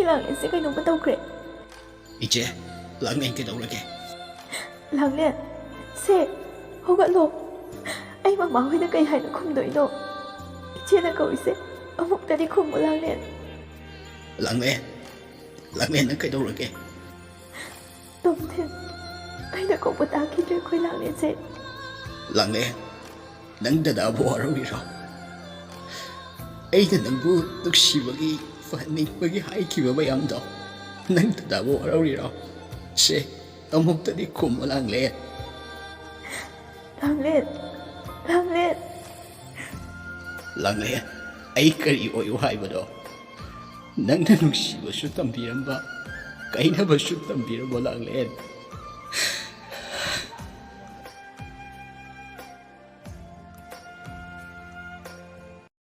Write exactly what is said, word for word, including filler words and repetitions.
ꯂꯥꯡꯂꯦꯟꯁꯦ ꯀꯩꯅꯣꯝꯃ ꯇꯧꯈ꯭ꯔꯦ꯫ ꯏꯆꯦ, ꯂꯥꯡꯂꯦꯟ ꯀꯩꯗꯧꯔꯒꯦ? ꯂꯥꯡꯂꯦꯟ, ꯁꯦ, ꯍꯧꯒꯠꯂꯣ꯫ ꯑꯩ ꯃꯃꯥ ꯍꯣꯏꯗ ꯀꯩ ꯍꯥꯏꯅ ꯈꯨꯝꯗꯣꯏꯅꯣ? ꯏꯆꯦꯅ ꯀꯧꯔꯤꯁꯦ ꯑꯃꯨꯛꯇꯗꯤ ꯈꯨꯝꯃꯨ, ꯂꯥꯡꯂꯦꯟ꯫ ꯂꯥꯡꯂꯦꯟ, ꯂꯥꯡꯂꯦꯟ, ꯅꯪ ꯀꯩꯗꯧꯔꯒꯦ? ꯇꯣꯝꯊꯤꯟ, ꯑꯩꯅ ꯀꯧꯕ ꯇꯥꯈꯤꯗ꯭ꯔꯦ ꯑꯩꯈꯣꯏ ꯂꯥꯡꯂꯦꯟꯁꯦ꯫ ꯂꯥꯡꯂꯦꯟ, ꯅꯪ ꯗꯗꯥꯕꯨ ꯋꯥꯔꯧꯔꯤꯔꯣ? ꯑꯩꯅ ꯅꯪꯕꯨ ꯅꯨꯡꯁꯤꯕꯒꯤ, ꯐꯍꯟꯅꯤꯡꯕꯒꯤ ꯍꯥꯏꯈꯤꯕ ꯃꯌꯥꯝꯗꯣ ꯅꯪ ꯗꯗꯥꯕꯨ ꯋꯥꯔꯧꯔꯤꯔꯣ? ꯁꯦ, ꯑꯃꯨꯛꯇꯗꯤ ꯈꯨꯝꯃꯨ, ꯂꯥꯡꯂꯦꯟ꯫ ꯂꯥꯡꯂꯦꯟ, ꯂꯥꯡꯂꯦꯟ꯫ ꯂꯥꯡꯂꯦꯟ, ꯑꯩ ꯀꯔꯤ ꯑꯣꯏꯌꯨ ꯍꯥꯏꯕꯅꯣ? ꯅꯪꯅ ꯅꯨꯡꯁꯤꯕꯁꯨ ꯇꯝꯕꯤꯔꯝꯕ, ꯀꯥꯏꯅꯕꯁꯨ ꯇꯝꯕꯤꯔꯝꯕ ꯂꯥꯡꯂꯦꯟ꯫